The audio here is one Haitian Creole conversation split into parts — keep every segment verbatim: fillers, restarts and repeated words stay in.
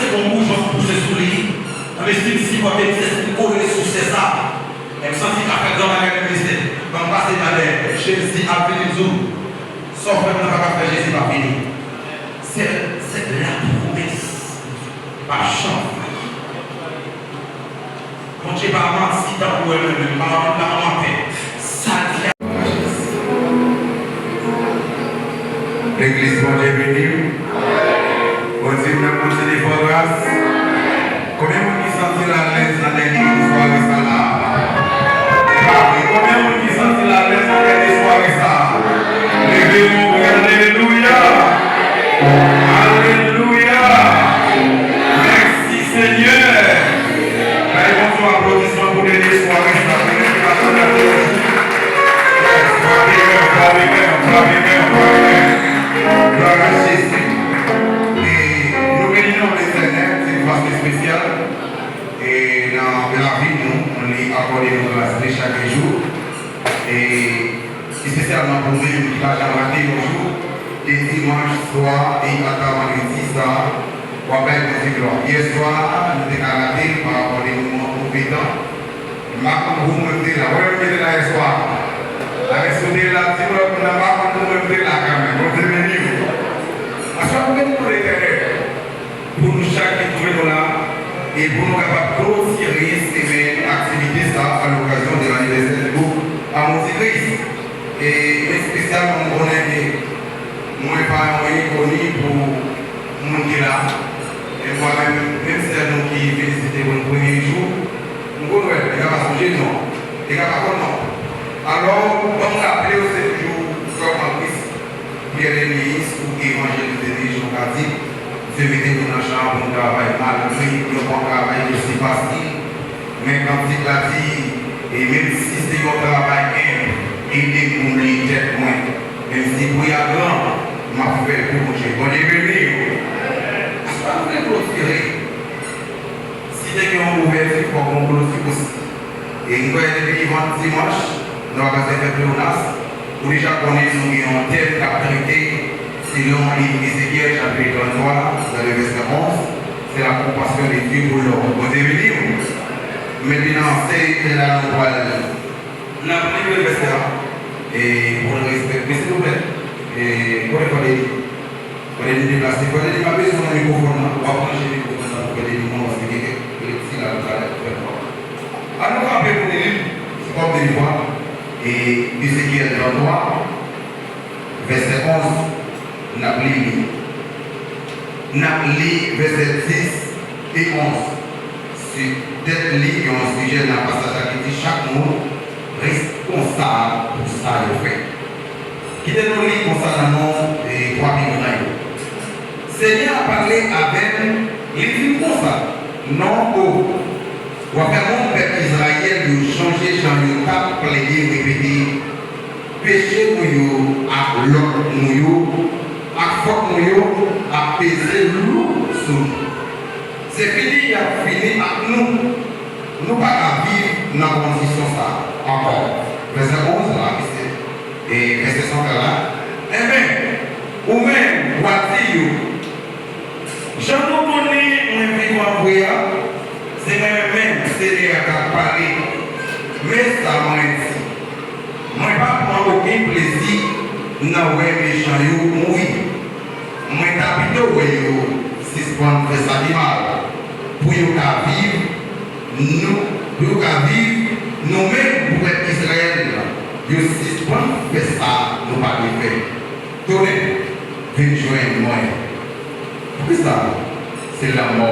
Yon boujwa pou pouse sou li. Anben, si m sipòte misye, si m kole sou sè sa, e m santi l ka fè gran bagay nan ministè, ban m pase pa dèyè. Jezi ap vini m di w, sa w fè m nan pa ka fè, Jezi p ap vini. Se, se la pwomès. Pa janm fè. Bondye pa manti tankou w menm, menm pa yon lamantè. Sa l di a. Legliz, Bondye beni w. Bondye, nou kontinye fè w gras. Konbyen moun ki santi l alèz nan dènye jou sware sa la? Konbyen moun ki santi l alèz nan dènye sware sa? Leve men w, alelouya! Alelouya! Mèsi, Senyè! Bay Bondye yon aplodisman pou dènye sware sa, pou nèg ki pa janm gade yon jou. Yes, frape men, frape men, frape men, frape men. Glwa a Jezi. E nou beni non Letènèl, se yon fason espesyal. E nan lavi nou, li akòde nou gras li chak jou. E espesyalman pou nou menm ki pa janm rate yon jou, de dimanch swa e ata vandredi sa, w ap bay Bondye glwa. Yè swa, nou te ka rate l pa rapò de moman move tan. M pa konn pou mwen te la. Wè, mwen te la yè swa. Avèk si w te la, ti moun nan pa konn pou mwen te la kanmenm. Bondye beni w. Aswè, nou beni pou Letènèl. Pou nou chak ki twouve nou la, e pou nou kapab klotire semèn aktivite sa a, a lokazyon de lanivèsè di gwoup Amou Ti Kris. E espesyalman, m konnen ke mwen pa yon enkoni pou moun ki la. E mwen menm, menm sè nou ki felisite mwen premye jou, m konn wè l, li ka pa sonje non, li ka pa konn non. Alò, ban m raple w, se toujou frè w an Kris, Pyè Denis ou Evanjelis Denis, jan w ka di, misye mete nou nan chan an pou n travay malgre yon bon travay ke se fasil, men kantik la di, e menm si se yon travay enb, ede m pou m li tèt mwen, menm si pri a gran, m ap fè l pou Bondye. Bondye beni w. Aswè nou vle klotire. Si te gen yon ouvèti, fòk gen yon kloti osi. E m kwè depi van dimanch, nou ap pase fè pleonas, ou deja konnen nou gen yon tèm k ap trete selon liv Ezekyèl chapit tranntwa, nan le vèsè onz, c'est la compassion de Dieu pour l'homme. Bondye beni w. Mentnan, se la nou pral, n ap li premye vèsè a, e pou n respekte, silvouplè, e kote fò de li? Frè Denis deplase. Frè Denis, m ap bezwen w nan mikwofòn nan. W ap ranje mikwofòn nan pou Frè Denis mwen, paske gen kèk lekti la nou ka fè pran. Ann nou kanpe pou nou li l, se pa w te li vwa. E Ezekyèl tranntwa, vèsè onz, n ap li li. N ap li vèsè dis e onz. Si tèt li gen yon sijè nan pasaj la ki di, chak moun responsab pou sa yo fè. Kite nou li konsa nan non, e, twa pi gran yo. Senyè a pale avè m, li di m konsa, non o, w ap fè moun pèp Izrayèl yo chonje jan yo t ap plede repete peche nou yo ak lòt nou yo ak fòt nou yo ap peze lou sou nou. Se fini y ap fini ak nou. Nou pa ka viv nan kondisyon sa a ankò. Vèsè onz la, ki se, e, vèsè santral la. Enben, ou menm, w a di yo, jan nou konnen mwen vivan vre a, se mwen menm, Senyè a, k ap pale. Men sa mwen di, mwen pa pran okenn plezi nan wè mechan yo mouri. Mwen ta pito wè yo sispann fè sa ki mal, pou yo ka viv, nou, pou yo ka viv, nou menm, pou pèp Izrayèl, yo sispann fè sa nou pa dwe fè. Tounen, vin jwenn mwen. Poukisa se lanmò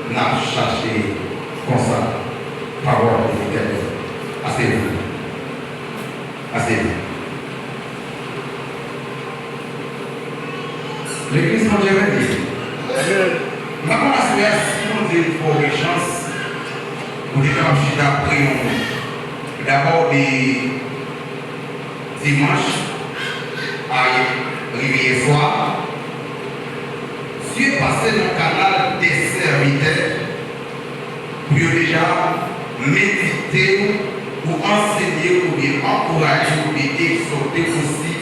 n ap chache konsa? Pawòl de Letènèl. Aseye w. Aseye w. Legliz Bondye beni. M pa konn aswè a si Bondye fè w gen chans, ou te kapab chita pre yon, dabò de dimanch a rive yè swa, Dye pase nan kanal de sèvitè pou yo deja medite w, ou ansenye w, oubyen ankouraje w, oubyen egzòte w osi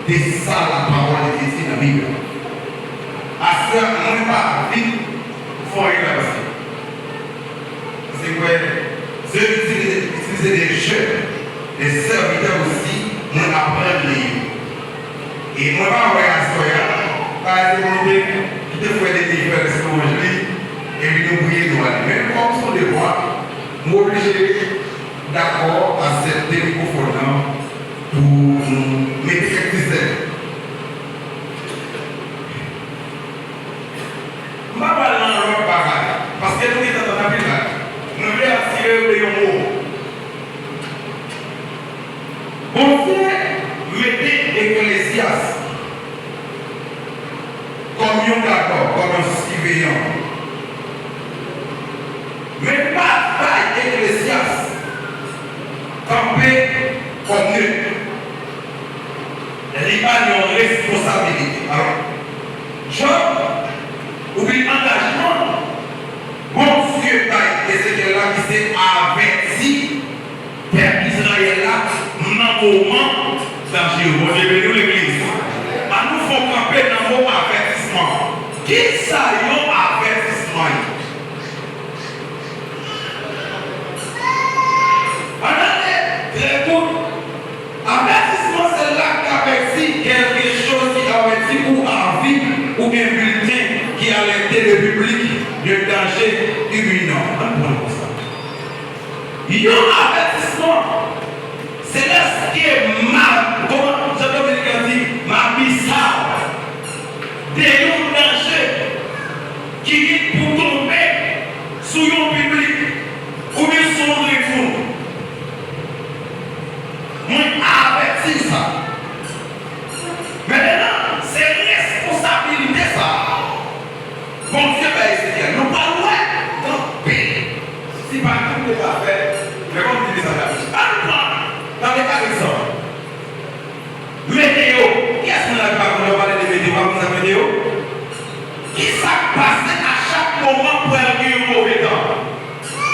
de sa lapawòl de Dye di nan Bib la. Aswè a, mwen pa vin Mwen la pase. Paske mwen, Zye itilize, itilize de je, de sèvitè osi, mwen aprann li yo. E mwen pa wè aswè a, pa ete volonte, kite frè Denis fè rès lwanj li, epi nou priye, nou ale. Men kòm se yon devwa, m oblije dakò aksepte mikwofòn nan pou nou mete kèk ti sèl. M pa pral nan lòt bagay, paske nou gentan tande anpil bagay. Mwen vle atire yo de yon mo. Bondye mete Eklezyas kòm yon gadò, kòm yon siveyan. Men pa bay Eklezyas kanpe kòm net. Li ba n yon responsabilite. Alò, djòb oubyen angajman Bondye bay Ezekyèl la ki se avèti pèp Izrayèl la nan moman danje yo. Bondye beni w, legliz. Ann nou fè yon kanpe nan mo avètisman. Kisa yon avètisman ye? Ann tande trè kout. Avètisman se lè k avèti, quelque chose qui avertit ou avis oubyen bulletin qui alerte le public d'un danger imminent. Ann pran l konsa. Yon avètisman, se lèske ma, kòman Jan Dominique di, ma missile de yon danje ki gen pou tonbe sou yon piblik oubyen sou yon grenn moun. Mwen avèti w sa. Mentnan, se responsabilite sa a Bondye bay Ezekyèl. Nou pral wè, kanpe. Si pa kanpe, pa fè. Men kòm di mesaj la, ann pran, tande pa egzanp. Meteo. Kiyès moun la ki pa konn lè w pale de meteo, pa konn sa k meteo? Kisa k pase a chak moman pral gen yon move tan?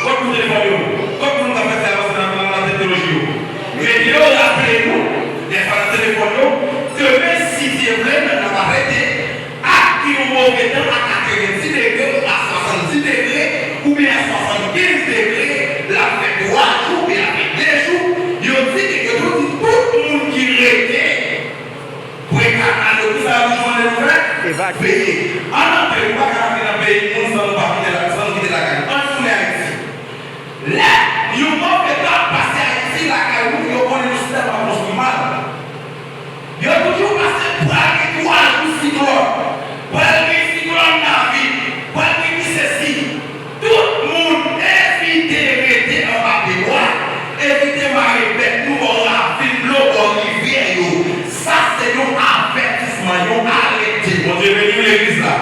Kot moun telefòn yo? Kot moun k ap fè ti avanse nan, nan, nan teknoloji yo? Meteo raple nou, dèfwa nan telefòn yo, demen, si Dye vle, n ap rete ak yon move tan a katrevenndis degre, a swasanndis degre, oubyen a swasannkenz degre, l ap fè twa jou, oubyen l ap fè de jou. Yo di ke yo tou di tout moun ki rete pre kanal yo, kisa yo toujou mande nou fè? Evakye. Veye. Ann antre, nou pa ka antre nan peyi moun san nou pa kite la, san nou kite lakay nou. Ann tounen Ayiti. Lè yon move tan ap pase Ayiti, lakay nou, yo konnen nou se tèlman konstwi mal. Yo toujou pase pral gen twa jou siklòn, pral gen siklòn David, pral gen ki sesi. Tout moun evite rete anba pye bwa, evite mare bèt nou bò ravin dlo, bò rivyè yo. Sa se yon avètisman, yon alèt. Bondye beni w, legliz la.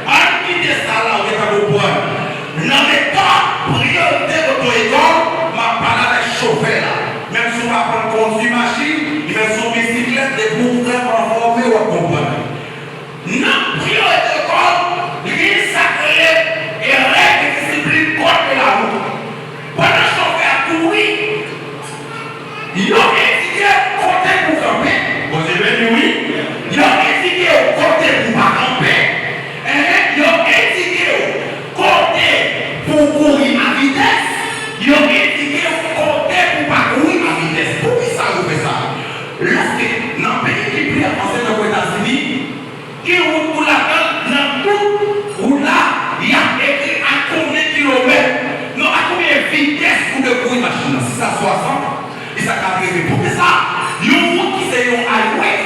Ann kite sa la, ou gentan konprann. Nan metòd priyorite oto-ekòl, m ap pale avèk chofè la. Menm si w pa konn kondui machin, menm si w bisiklèt, depi w vrèman fòme, w ap konprann. Nan priyorite lekòl, li gen sa k rele e règ de disiplin, kòd de la wout. Pandan chofè a kouri, yo endike w kote pou w kanpe. Bondye beni w, wi. Yo endike w kote pou w pa kanpe. Enhen, yo endike w kote pou w kouri a vitès. Yo endike w kote pou w pa kouri a vitès. Poukisa yo fè sa? Lèske nan peyi ki pi avanse tankou Etazini, gen wout pou ladan l, nan tout wout la, y ap ekri a konbyen kilomèt, non, a konbyen vitès ou dwe kouri machin nan. Si sa swasant, si sa katreven. Poukisa? Yon wout ki se yon highway,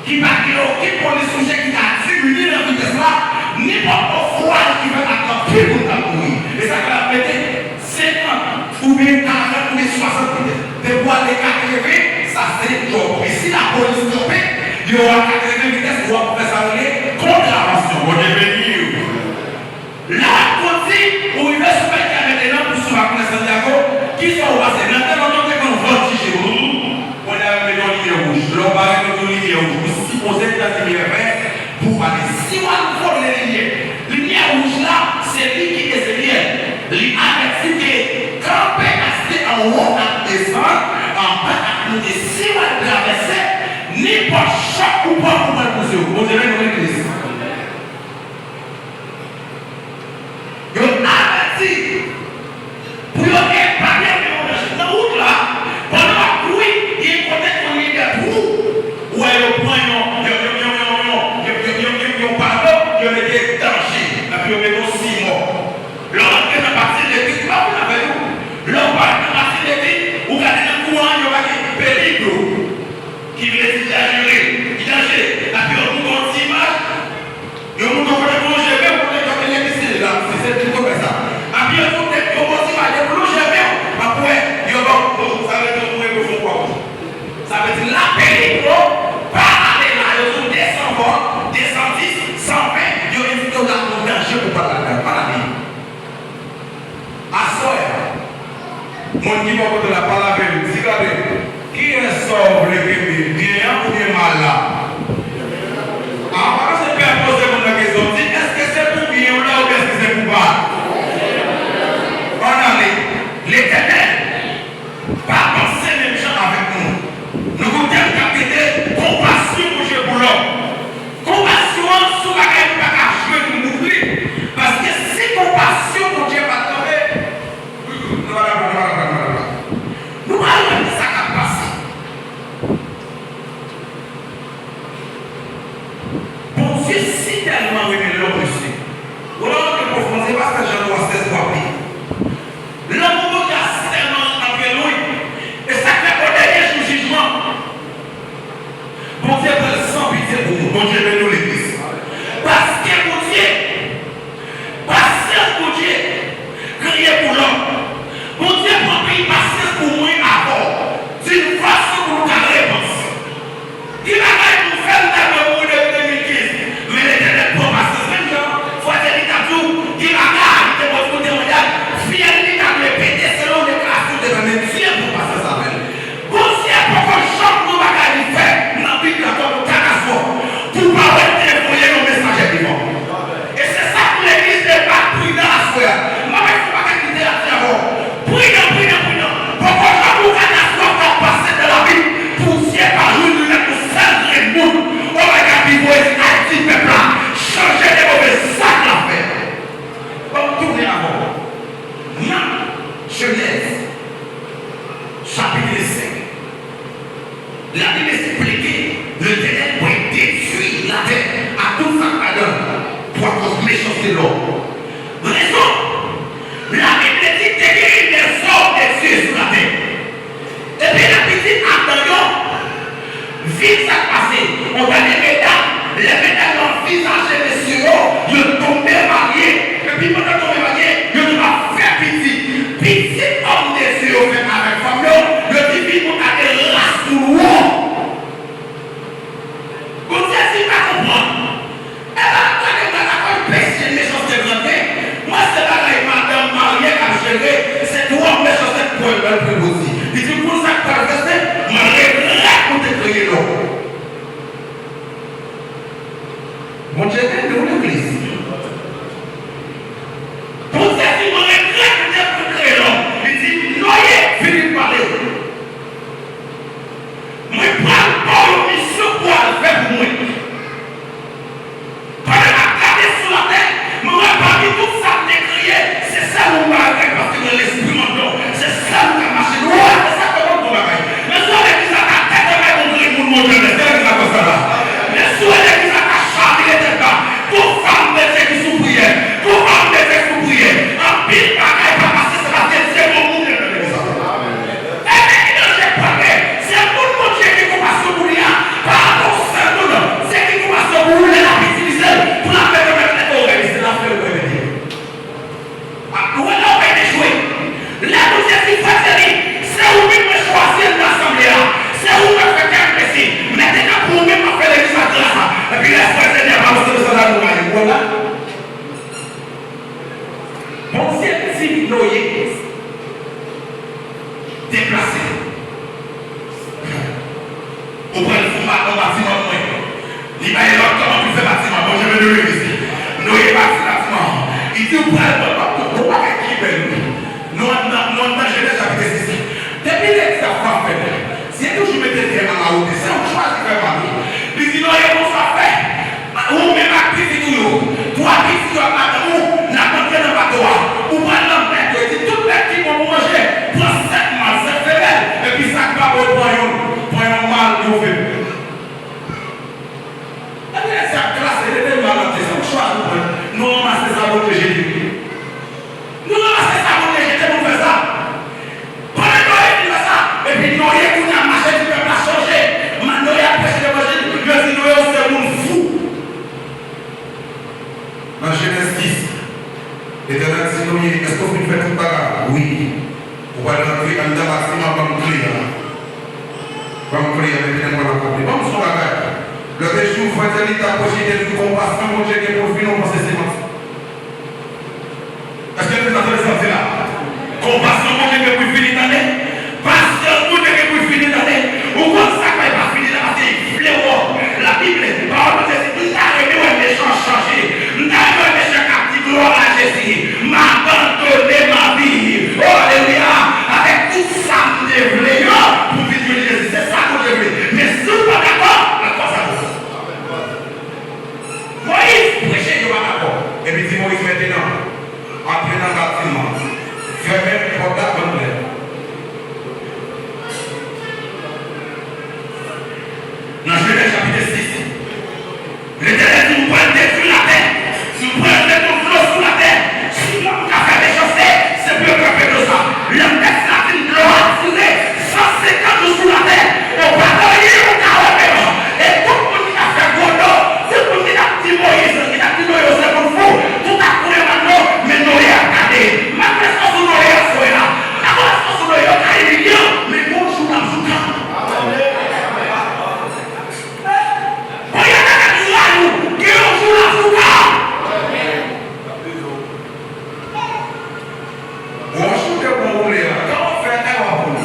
ki pa gen okenn polis woutye ki ka diminye nan vitès la, nenpòt ofwaj ki fèt ak anpil moun k ap kouri. E sa k fè y ap mete senkant oubyen karant oubyen swasant vitès. Depi w ale katreven, sa se djòb. E si lapolis kanpe, yo a katreven vitès, w ap fè sa rele Bò kote l ap pale avè m, di, "Gade, kiyès sa w vle kenbe, byen an oubyen mal la?" A, pa se pè poze moun nan kesyon, di, "Èske se pou byen w la oubyen èske se pou mal?" Ann ale. Letènèl pa panse menm jan avèk nou. Nou gon tèm k ap rete konpasyon Bondye pou lòm. Konpasyon an, se yon bagay nou pa ka jwe nou mouri. Paske si konpasyon Bondye pa t kanpe, nou pa t ap, nou pa t ap, nou pa t ap, nou pa t ap. Nou pral wè kisa k ap pase. Bondye si tèlman renmen lòm, mesye. Ou pa wè ke pwofondè pastè Jean Noir sèz w ap li. Lanmou Bondye a si tèlman antre nou, e sa k fè o dènye jou jijman, Bondye pral san pitye pou nou. Bondye beni w, legliz. Paske Bondye, pasyans Bondye genyen pou lòm. Bondye pran anpil pasyans pou mwen avè w, d'une façon pou nou ka repanti. Gen bagay nou fè, nou ta dwe mouri depi de mil kenz. Men Letènèl pran pasyans. Menm jan Frè Thierry t ap di w, gen bagay, li te pran yon temwayaj, fyèl li ta dwe pete selon deklarasyon de fè, men Dye pran pasyans avè l. Bondye poko janm gen yon bagay li fè nan Bib la kòm katastwòf pou pa wè l te voye yon mesaje devan. E se sa pou legliz de pa pridan aswè a. M ap fè yon pakèt literati avè w. Pridan, pridan, pridan. Poko janm yon katastwòf k ap pase nan lavi pou Dye pa jwenn li nan yon sèl grenn moun. Oh my God, li voye Ayiti, pèp la, chanje de move zak l ap fè. Ban m tounen avè w nan Jenèz, chapit senk. Labib esplike, Letènèl pral detwi latè ak tout sa k ladan l pou akoz mechanste lòm. Rezon, Labib te di te gen dèzòd de Dye sou latè. Epi l ap di Adan yo, vin sa k pase. Ou gade medam, lè medam yo anvizaje mesye yo, yo tonbe marye. Epi pandan yo tonbe marye, yo tou ap fè pitit. Pitit òm de Dye yo fè avèk fanm yo, yo di vin pou gade ras pou nou. Bondye di pa konprann. E pa gade mwen la kòm peche mechanste grande. Mwen se bagay madanm marye k ap jere, se twòp mechanste k pran l pran l pou di. Li di moun sa k pral vèse, mwen regrèt mwen te kreye lòm. Bondye beni w legliz. Bondye di mwen regrèt mwen te kreye lòm. Li di Noye vini m pale w. Mwen pral ba w yon misyon pou w al fè pou mwen. Pandan m ap gade sou latè, mwen wè pami tout sa m te kreye, se sèl ou m pa regrèt paske nan lespri m anndan w, se sèl ou k ap mache dwat. E sa k fè m ap di w bagay. Men si w wè legliz la ta tèt anlè, gon grenn moun monte anlè, se legliz la konsa la. Men si w wè legliz la ta chavire tèt ba, gon fanm de Dye ki sou priyè, gon fanm de Dye ki sou priyè, anpil bagay pa pase, se paske Dye gon moun anndan legliz la. Ebyen, ki danje k pral gen? Se moun Bondye gen konpasyon pou li a, pa rapò sèl moun, se ki konpasyon pou ou lè l ap itilize l pou l ap fè pèmèt lè ke w reyisi, l ap fè w reveye. A, ou wè lè w pa echwe. Lè Bondye di, Frè Thierry, se ou menm mwen chwazi anndan asanble a, se ou mwen fè kè m plezi, mete nan pou ou menm m ap fè legliz la gras la. Epi lè Frè Thierry ap anonse mesaj la, nou rayi. Ou wè la? Bondye di Noye, deplase. Ou pral fon ba-, yon batiman pou mwen. Li bay lòd kòman pou l fè batiman. Bondye beni w legliz. Noye bati batiman an. Li di, ou pral ban m yon bagay ki bèl, wi. Nou anndan, nou anndan Jenèz chapit sis. Depi legliz ap frape, Dye toujou mete tè a lawotè. Se ou k chwazi fè pa nou. Li di, Noye, bon sa fè. Ou menm ak pitit ou yo, twa pitit ou ak madanm ou, n ap antre nan bato a. Ou pral nan bèt yo, e di tout bèt ki bon pou manje, pran sèt mal, sèt femèl, epi sa k pa bon, pran yonn, pran yon mal, yon femèl. Epi lè sa k klase, rete mal an tè, se ou k chwazi pran. Nou ranmase sa Bondye jete. Nou ranmase sa Bondye jete pou n fè sa. Pandan Noye fin fè sa, epi Noye kounye a mache di pèp la chanje. Noye ap preche levanjil, yo di Noye ou se moun fou. Nan Jenèz dis, Letènèl di Noye, èske w fin fè tout bagay? Wi. Ou pral rantre anndan batiman, ban m kle a. Ban m kle a, men fini pran lakòb li. Ban m son bagay. Lòt jou, frè Tènita pwojete di konpasyon Bondye gen pou l fini, ou panse se manti. Èske nou tande sa m di la? Konpasyon Bondye gen pou l fini, tande? Epi di Moyiz, mentenan, antre nan batiman, fèmen pòt la, bann lè. Nan Jenèz chapit sis, Letènèl di, "M pral detwi latè. M pral met yon dlo sou latè. Si mwen m ka fè mechanste, se pou yo kanpe dlo sa." Lè tèks la di n dlo a dire san senkant jou sou latè, ou pa gen anyen ou ka wè menm. E tout moun ki t ap fè gwo do, tout moun ki t ap di Moyiz, ki t ap di Noye, se moun fou, tout ap kouri anba dlo, men Noye ap gade. M ap fè sou Noye aswè a. M ap fè sou Noye, yo ka imilye w, men yon jou l ap joukan. Ponyèt la ka di, "Ray ou, gen yon jou l ap fouka." Wòch ou te bon woule a, kòman w fè kay w ap woule?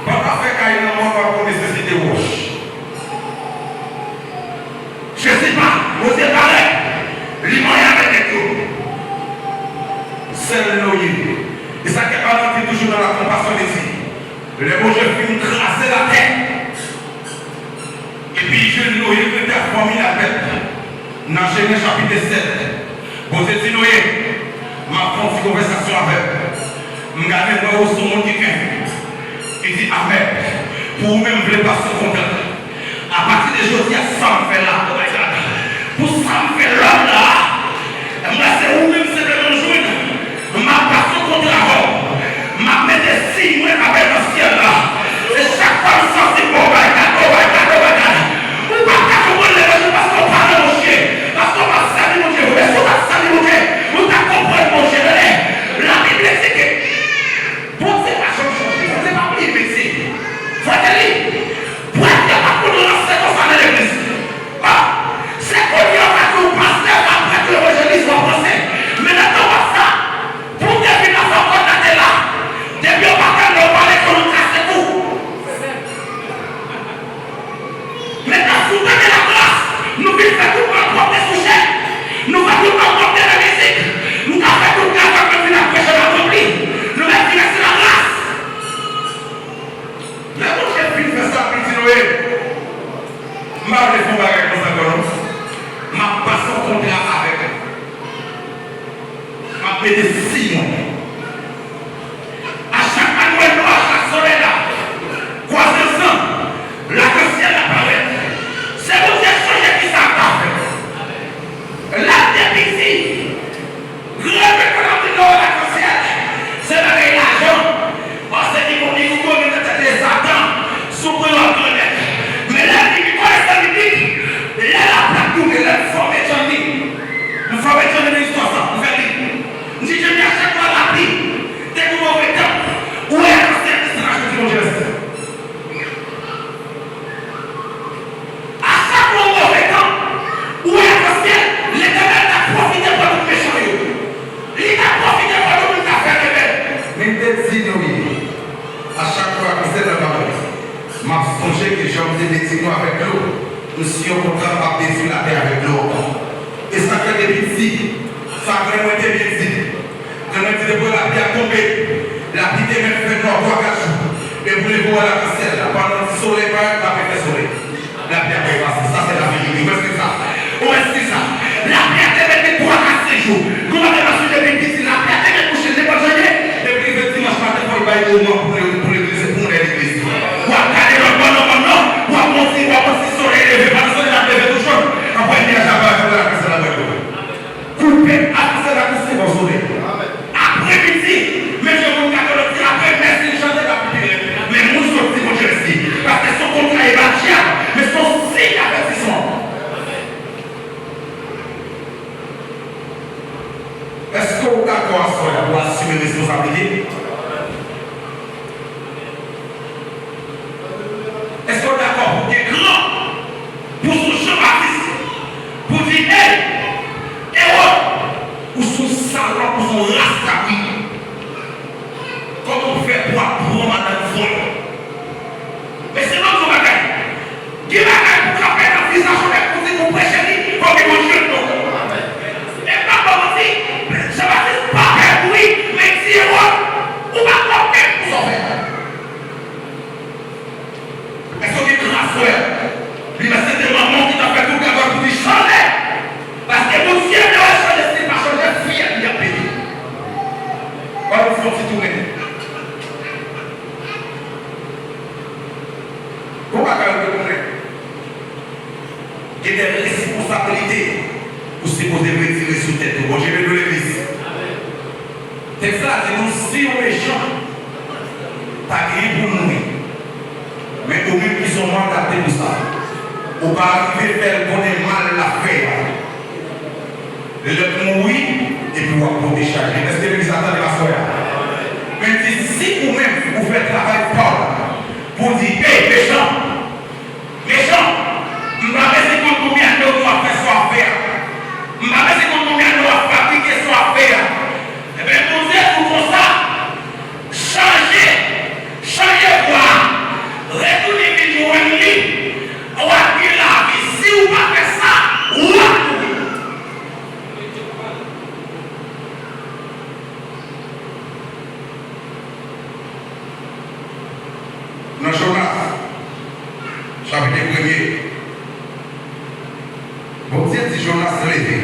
Papa fè kay nan mòn w ap woule nesesite wòch. Jezi pa, Bondye parèt, li manyen avèk nèg yo. Sèl Noye. E sa k fè Bondye toujou nan la konpasyon de Dye. Lè Bondye fin kraze latè, epi li jwenn Noye ki te ak fanmi l avè l. Nan Jenèz chapit sèt, Bondye di Noye, "M ap fè yon ti konvèsasyon avè w. M gade m wè ou se yon moun ki kenbe." Li di, "Amèn. Pou ou menm, m vle pase yon kontra. Apati de jodi a, sa m fè la, oh my God, pou sa m fè lòm la, m wè se ou menm senpleman m jwenn. M ap pase yon kontra avè w. M ap mete siy mwen avè w nan syèl la. E chak fwa m santi, oh my God, oh my God, oh my God, ou p ap ka konprann levanjil paske w pa nan Bondye, paske w p ap sèvi Bondye vre. Men si w t ap sèvi Bondye, ou t ap konprann Bondye, tande. Labib di ke Bondye pa janm chanje, Bondye pa bliye mesye. Frè Kelly, prèt yo pa konn ranse konsa nan legliz. Ah, se kounye a w ka di w pastè, w ka prèt, w evanjelis, w ap ranse. Men nan tan w ap sa, pou w te vin nan fòm kòd la te la. Depi yo pa tande w pale, fò nou kase kou. Men si w tande lagras, nou vin fè tout malpwòpte sou chèn. Nou fè tout malpwòpte nan mizik. Nou ka fè tout gagòt, nou vin ap preche nan tanp li. Nou mèt di mèsi lagras. Lè Bondye fin fè sa, li di Noye, "M pa vle fè yon bagay konsa ankò non. M ap pase yon kontra avèk ou. M ap mete siy mwen." A chak fwa nou wè nwaj la, solèy la kwaze ansanm, lakansyèl la parèt, se Bondye sonje kisa l ta fè. Lè l te piti, Granmèt la te di, "Non, lakansyèl, se bagay lajan." Paske li konn li konn nan tèt li Satan, sou pwen w ap granmèt. Men lè li vin konesans biblik, lè laplè ap tounen, lè l fòme Johnny, l fòme Johnny nan istwa sa, l fè li. Li di, "Johnny, a chak fwa lapli te gen move tan, ou wè lakansyèl desann, a chak ti Bondye rete." A chak yon move tan, ou wè lakansyèl, Letènèl t ap pwofite pran tout mechan yo. Li t ap pwofite pran tout moun k ap fè rebèl. Men m te di Noye, a chak fwa lakansyèl la parèt, m ap sonje ke jan m te detwi nou avèk dlo, m si yon kontra m p ap detwi latè avèk dlo ankò. E sa fè depi piti, sa grann mwen te byen di. Grann mwen di depi lapli a tonbe, lapli te mèt fè nwa twa kat jou. Epi w leve w wè lakansyèl la, pandan ti solèy parèt, l ap fè solèy. Lapli a pa pase. Sa se laverite. Ou mèt di sa. Ou mèt di sa. Lapli a te mèt gen twa kat senk jou. Nou pa te ka sonje depi piti, lapli a te mèt kouche nenpòt jan l ye. Epi rive dimanch maten, fò l bay moman pou le-, pou legliz, pou moun nan legliz. W ap gade lòt bò nan mòn nan, w ap wè ti, w ap wè ti solèy leve, pandan solèy la ap leve tou chòt, apre nyaj la parèt, w wè lakansyèl la pral tonbe. Koupe, avanse la, koupe, bon solèy. Apre midi, men jan moun katòlik di, apre mès, li chante, l ap pi rèd. Men moun sòti, Bondye mèsi. Paske se yon kontra e pa dyab, men se yon siy avètisman. Èske w dakò aswè a pou w asime responsablite? Èske w dakò pou w gen kran, pou w sou Jan Batis, pou w di, "Ey, Ewòd, ou sou salòp, ou sou ras kabrit. Kòman w fè pou w ap pran madanm frè w?" Men se banm di w bagay. Gen bagay pou w ka fè nan vizaj yon nèg pou di pou w preche li, fò w gen bon je non. E m p ap ba w manti, Jan Batis pa pè kouri, men di Ewòd, te retire sou tèt ou. Bondye beni w, legliz. Tèks la di nou, si yon mechan ta genyen pou l mouri, men ou menm ki se yon mandate pou sa, ou pa rive fè l konnen mal l ap fè a, lè l mouri, epi w ap pote chaj li. Èske legliz la tande m aswè a? Men di, si ou menm ou fè travay pa w la pou di, "Ey, mechan, mechan, m pa bezwen konn konbyen ane w ap fè sa w ap fè a. M pa bezwen konn konbyen ane w ap fabrike sa w ap fè a." Ebyen, Bondye di w konsa, chanje, chanje vwa a, retounen vin jwenn li, w ap gen lavi. Si w pa fè sa, w ap mouri. Nan Jonas, chapit premye, Bondye di Jonas, "Leve,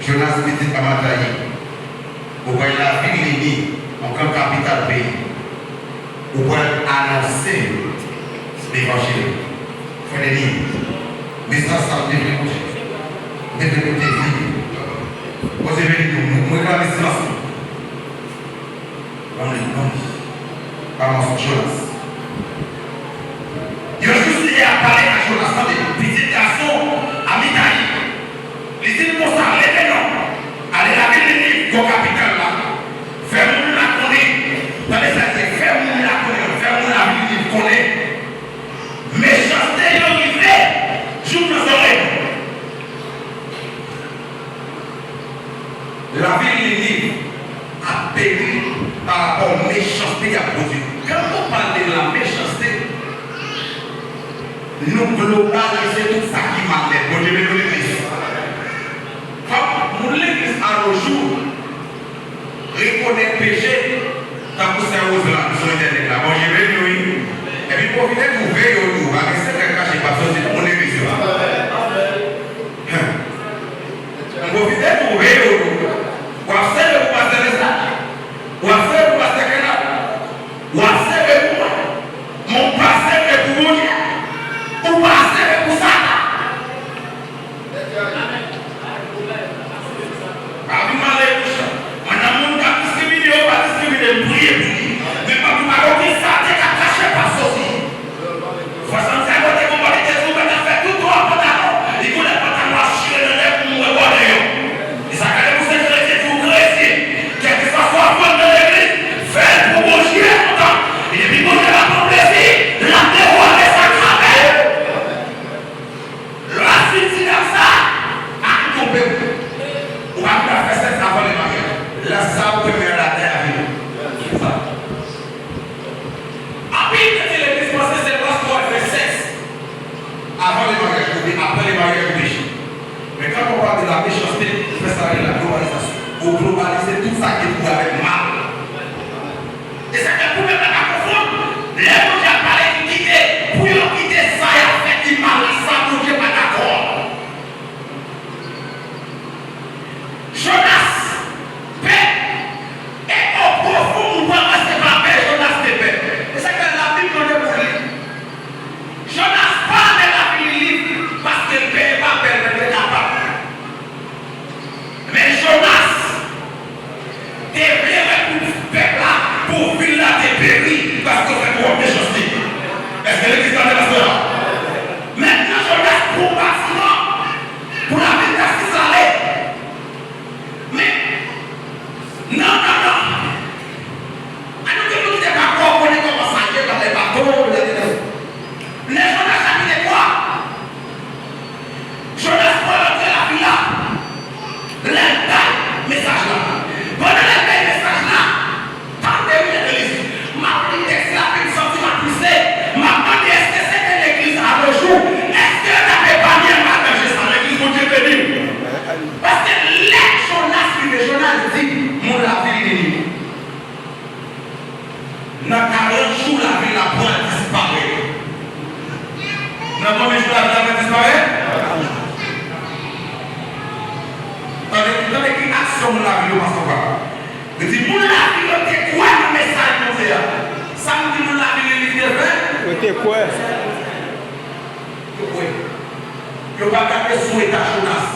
Jonas, pitit Amitay, ou pral lavil Niniv, yon gran kapital peyi. Ou pral anonse levanjil." Frè Niniv, mesaj sa m te vle pote, m te vle pote li. Bondye beni nou. Mwen, mwen reklame silans nou. Ban m li, ban m li. Ban m li, Jonas. Yon jou, Senyè a pale ak Jonas, tande, pitit gason Amitay. Li di l konsa, "Leve non, ale lavil Niniv, gwo kapital la. Fè moun la konnen." Tande sa l di, "Fè moun la konnen, fè moun lavil Niniv konnen. Mechanste yo rive jouk nan zòrèy mwen." Lavil Niniv ap peri parapò mechanste y ap pwodui. Kan nou pale de la mechanste, nou globalize tout sa ki mal nèt. Bondye beni w, legliz. Fòk moun legliz a nos jours rekonèt peche, tankou sè Roselande sou entènèt la. Bondye beni w, wi. Epi pwofite twouve yo tou. Pa gen sekrè kache k ap soti nan moun legliz yo a. Hen. M pwofite twouve yo tou. W ap sere pou pastè Lesla? W ap sere pou pastè Kennard? W ap sere pou mwen? Men w pa sere pou Bondye. Ou pa sere pou Satan. Pa vin male bouch. Mwen nan moun k ap diskrimine yo, pa diskrimine m, priye pou li. Men pa pou pa okenn sante k ap kache p ap soti. Fwa sa m sa kote pou mwen te di w mwen ta fè tout twa pantalon. Li koule pantalon ap chire nan nèg pou m wè bòdè yo. E sa gade pou se kretyen di w kretyen. Kèlkeswa sa w ap jwenn nan legliz, fè l pou Bondye kontan. E depi Bondye pa pran plezi, l ap devwale sa k avè l. Lè w ap swiv ti dam sa, pa twonpe w. Ou pa vin ap fè sèks avan lè maryaj. Lè sa ou te mèt la tè a vini. Anpil kretyen legliz panse se paske w al fè sèks avan lè maryaj oubyen apre lè maryaj ou peche. Men kan w pale de la mechanste, ou fè sa rele la globalizasyon. Ou globalize tout sa ki gen pou wè avèk mal. E sa k fè pwoblèm la pa konfonn. Lè Bondye ap pale, li kite, pou yo kite sa y ap fè ki mal la, sa Bondye pa dakò. Jonas pè. E o pwofon ou pa wè se pa pè Jonas te pè. E sa k fè Labib mande pou li. Jonas pa ale lavil Niniv paske l pè, e pa pè l, men l te kapab. Men Jonas te vle wè pou pèp la, pou vil la te peri, paske yo fè twòp mechanste. Èske legliz tande pastè a? Mentnan Jonas pran batiman pou lavil Tasis ale. Men, nan, nan, nan, an nou gen moun ki te pa twò konnen kòman sa ye, nan lè bato, nan lè Lè Jonas chapit twa, Jonas pral antre lavil la, lè l bay mesaj la. Pandan lè l bay mesaj la, tande wi legliz, m ap li tèks la, epi m santi m ap pouse, m ap mande èske se te legliz a nos jours, èske yo t ap epanye m a danje sa, legliz Bondye beni m. Paske lè Jonas rive, Jonas di moun lavil Niniv, nan karant jou, lavil la pral disparèt. Nan konbyen jou lavil la pral disparèt? Tande, tande ki aksyon moun lavil yo pase ankò. Li di, moun lavil yo te kwè nan mesaj Bondye a. Sa m di moun lavil Niniv te fè? Yo te kwè. Yo kwè. Yo pa gade sou eta Jonas.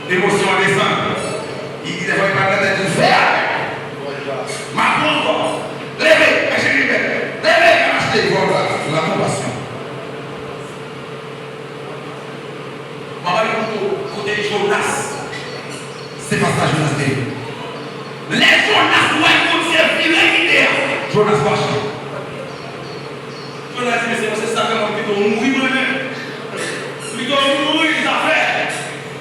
Emosyon an desann. Li di, dèfwa, li pa nan tèt li, fè avèk. M ap pran ankò. Leve, mèche limyè. Leve, al achte, vwala. La konpasyon. M ap pale pou nou, kote Jonas. Se pa sa Jonas te ye. Lè Jonas wè Bondye vire ide a, Jonas fache. Jonas di, mesye, se sa fè mwen pito mouri mwen menm. Pito mouri, zafè.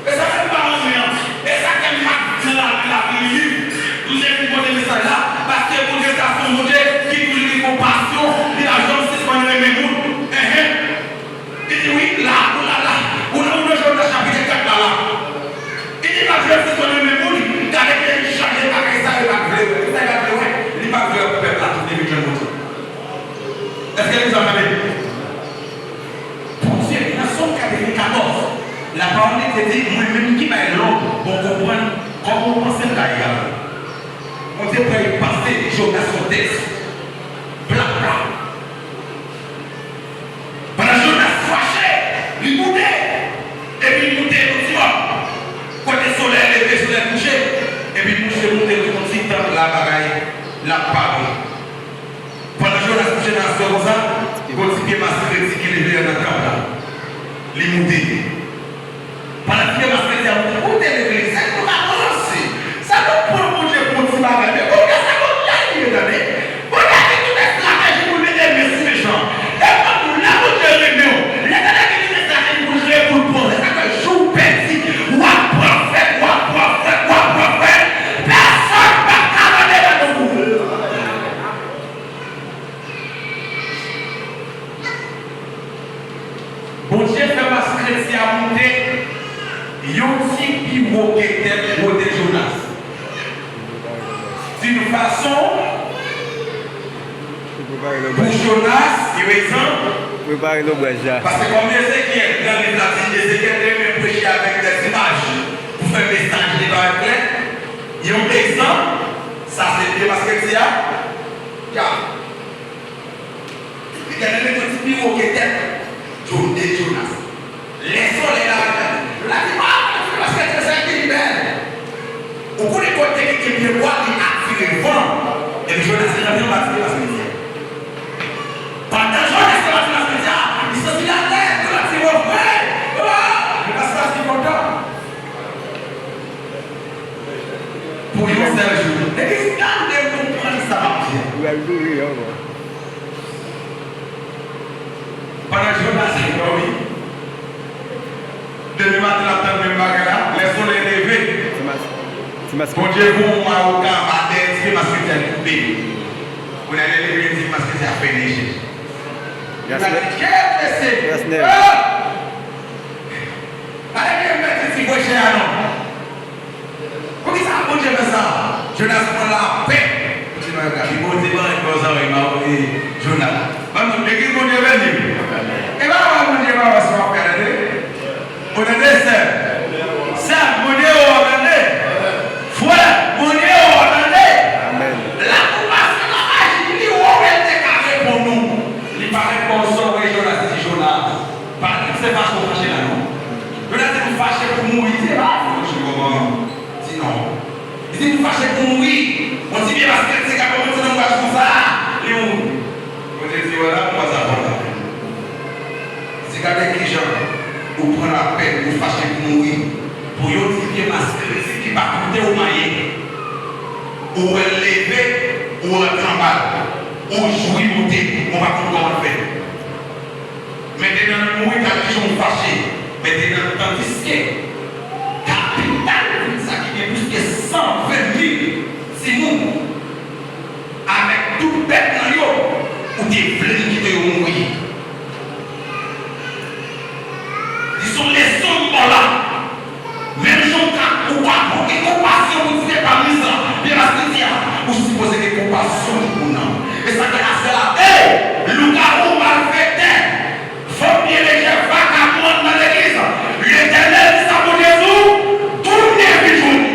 E sa fè m pa renmen an. E sa fè m pa t nan lavi, lavi li. Nou se pou pote mesaj la, paske Bondye sa se yon Bondye ki toujou gen konpasyon, li pa janm sispann renmen moun. Enhen. Li di, wi, la, ou la, la. Ou nan, ou nan Jonas chapit kat la, la. Li di, pa vle sispann renmen moun, gade kijan li chanje bagay sa, li pa t vle wè. Kisa li pa t vle wè? Li pa t vle wè pèp la tout te vin jwenn Bondye. Èske nou tande? Bondye, nan Sòm katrevenkatòz, lapawòl de Dye di, mwen menm ki bay lòd, bon konprann, kòman w panse m ka egal? Bondye pral pase Jonas yon tèks. Plap, plap. Pandan Jonas fache, li boude, epi li moute yon ti wòch. Kote solèy leve, solèy kouche, epi li kouche moute yon ti tant la bagay, l ap pale. Pandan Jonas kouche nan aswè konsa, gon ti pye maskreti ki leve anndan tanp la. Li moute. Pandan ti pye maskreti a moute, ou te legliz, sa nou pa panse. Sa nou pran Bondye pou yon ti bagay. Men Bondye se Bondye li ye, tande. Bondye gen tout estrateji pou l mete men sou mechan. E kòm lè Bondye renmen w, Letènèl gen tout estrateji pou l kreye pou l pran w. Se sa k fè jou w pèdi, w ap pran fèt, w ap pran fèt, w ap pran fèt, pèsonn p ap ka mande pardon pou ou. Bondye fè maskreti a moute yon ti pi wo ke tèt gwo de Jonas. D'une façon pou Jonas, paske kòm Ezekyèl, nan liv la di, Ezekyèl te renmen preche avèk dèzimaj pou fè mesaj li parèt klè. Yon egzanp, sa se pye maskreti a, Letènèl mete yon ti pi wo ke tèt Jonas. Lè solèy la parèt, Jonas di, "Waw, maskreti sa ki bèl." Ou konnen kote ki gen pyebwa, li atire van. Epi Jonas te rantre anba ti pye maskreti a. Pandan Jonas te pase maskreti a, li santi l alèz, Jonas di, "Bon, frè, oh, Jonas santi kontan." Pou yon sèl jou. Legliz, gade konprann sa m ap di a. Ou pral mouri ankò. Pandan Jonas ap dòmi, demen maten l ap tann menm bagay la, lè solèy leve, Bondye voye yon mawoka anba dèyè ti pye maskreti a, li koupe. Kounye a lè l leve, li di maskreti a fè neje. Li pa di, "Kè prese." Ah! Gade byen, m pèdi ti pwechè a non. Poukisa Bondye fè sa? Jonas pran lapè. Bondye ban, epi Bondye ban, ban zanmi, ban, e, Jonas. Ban nou, legliz Bondye beni. E pa wè Bondye pa wè sa w ap fè, tande. Ou tande, sè? Sè, Bondye wè w, tande. Frè, Bondye wè w, tande. Amèn. Lakou pase nan aji li, wè w, el te ka reponn ou. Li pa reponn sa w voye Jonas, li di Jonas. Pa di se fache w fache la, non. Yo ta di nou fache pou mouri, di, "E pa fache kòman?" Di, "Non." Li di, "Nou fache pou mouri." Bon, ti byen, paske se ka kòmanse nan kouwaj konsa, li mouri. Bondye di, "Wè la, mwen sa fò la." Di, "Gade kijan ou pran lapèn, ou fache pou mouri, pou yon ti byen maskreti ki pa koute w manyen. Ou wè l leve, ou rantre anba l, ou jwi moute, ou pa konn kòman l fè." Mentnan l mouri, gad kijan w fache. Mentnan, tandiske kapital vil sa ki gen plis ke san ven mil timoun, avèk tout bèt nan yo, ou te vle l kite yo mouri. Li se yon leson li ba w la. Menm jan w ka, ou ka gen konpasyon pou ti pye palmis lan, pye maskreti a, ou sipoze gen konpasyon pou moun nan. E sa k fè aswè la, ey, lougawou, malfektè, fanm byen lejè, vakabon anndan legliz, Letènèl di sa pou Jezi, tounen vin jwenn li.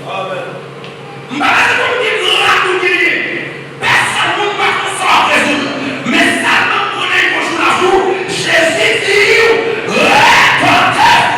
Amèn. M pa bezwen konn ki gran lakou ki li ye. Pèsonn moun pa konn sa w ap rezoud. Men sèlman m konnen yon jou l ap jou, Jezi di w, repante w.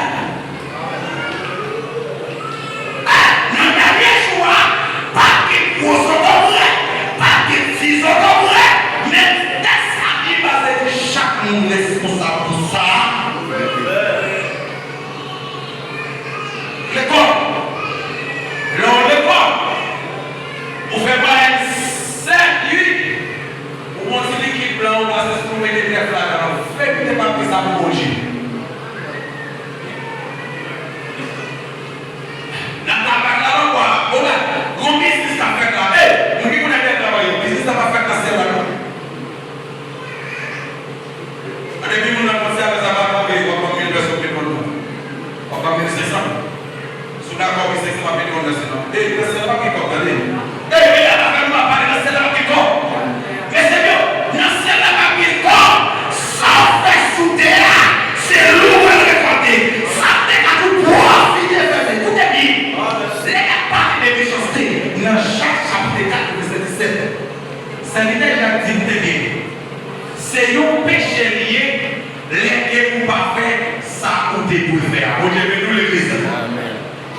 te dwe fè a. Bondye beni w, legliz.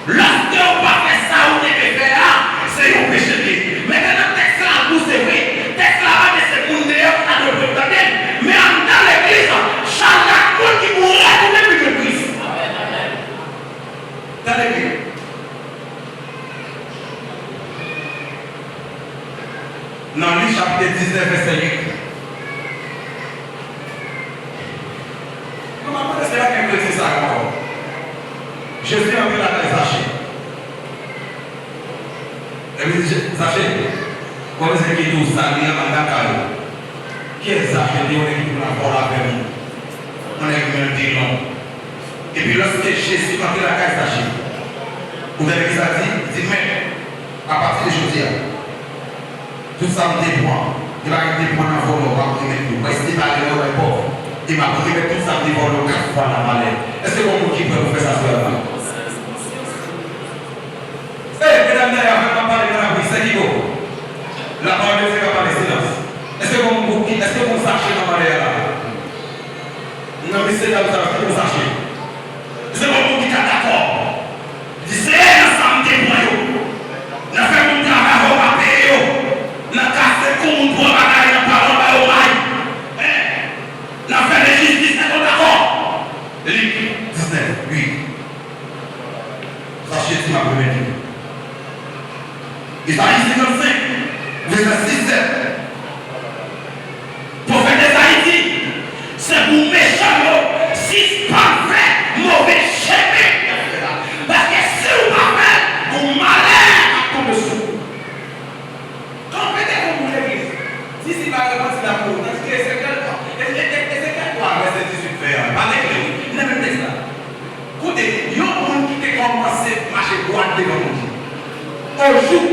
Lòske w pa fè sa ou te dwe fè a, se yon peche l ye. Mentnan, tèks la a pou se vre. Tèks la a pa gen se moun deyò ki ta dwe pou yo tande l. Men anndan legliz, chak moun ki pou retounen pi jwenn Kris. Tande byen. Nan Lik chapit diznèf, vèsè uit. Mwen pa konn èske pa gen kretyen sa ankò. Jezi antre lakay Zache. Epi li di, Zache, ou pa bezwen kite w sali an, al lakay ou. Kiyès Zache te ye? Yon nèg ki te konn ap vòlò avè moun. Yon nèg men l te long. Epi lòske Jezi antre lakay Zache, ou tande ki sa l di? Li di, Mèt, apati de jodi a, tout sa m te pran, e bagay m te pran nan vòlò, m ap remèt yo. Mwen, si te pa remèt, bay pòv. E m ap remèt tout sa m te vòlò kat fwa nan valè. Èske gon moun ki prè pou fè sa sou la? Ey, medam dèyè avè m ap pale nan lapri, sè Kigo. Lapawòl de Dye ka pale, silans. Èske gon moun ki, èske gon Zache nan valè a la? Nan mesye dam sa yo, se pou Zache. Se pa moun ki ka dakò. Li di, Seyè, nan sa m te pran yo, nan fè moun travay avè w pa peye yo, nan kase kou moun pran bagay, nan pale anba yo may, en, nan fè lenjistis, èske w dakò? Lik diznèf, uit. Sa Jezi m ap remèt li. Ezayi senkannsenk, vèsè sis, sèt. Pwofèt Ezayi di, se pou mechan yo sispann fè move chemen y ap fè la. Paske si w pa fè l, gon malè ap tonbe sou ou. Kanpe devan moun legliz, di si l pa repanti l ap mouri. Tandis ke Ezekyèl, E-, E-, E-, Ezekyèl twa, vèsè dizuit, vè a, pale klè wi, li nan menm tèks la. Koute, yon moun ki te kòmanse mache dwat devan Bondye. Yon jou,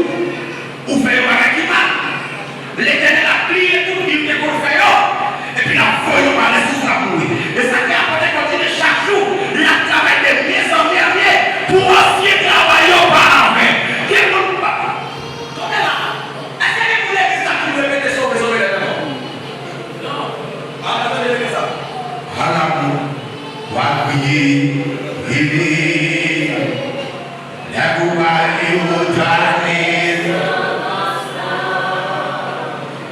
ou fè yon bagay ki mal, Letènèl ap bliye tout byen ou te konn fè yo, epi l ap voye yon malè sou sa pou li. E sa k fè apot Pòl di ke chak jou, l ap travay de mye an mye an mye pou ansyen travay yo pa vè. Gen moun pa, kanpe la, èske gen moun legliz la ki repete sove, sove lè nan mò? Ala tande legliz la. Ala moun, w al priye, priye. Nèg ou ba yo tane.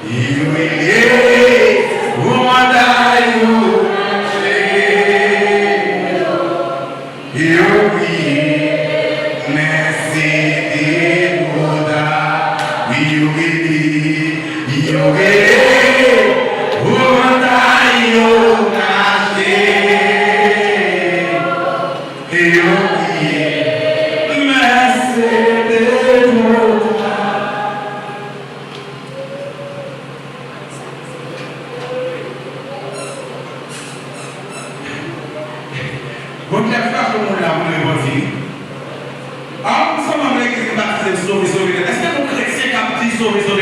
Yo rele, ou manda yo mache. Yo kriye, men se de bouda. Wi, yo rele, yo rele, ou manda yo kache. Yo kriye, men se de bouda. Gon kèk fason moun la pou repanti wi. A, m sanble legliz ki batize m sove, sove. Èske gon kretyen k ap di sove, sove?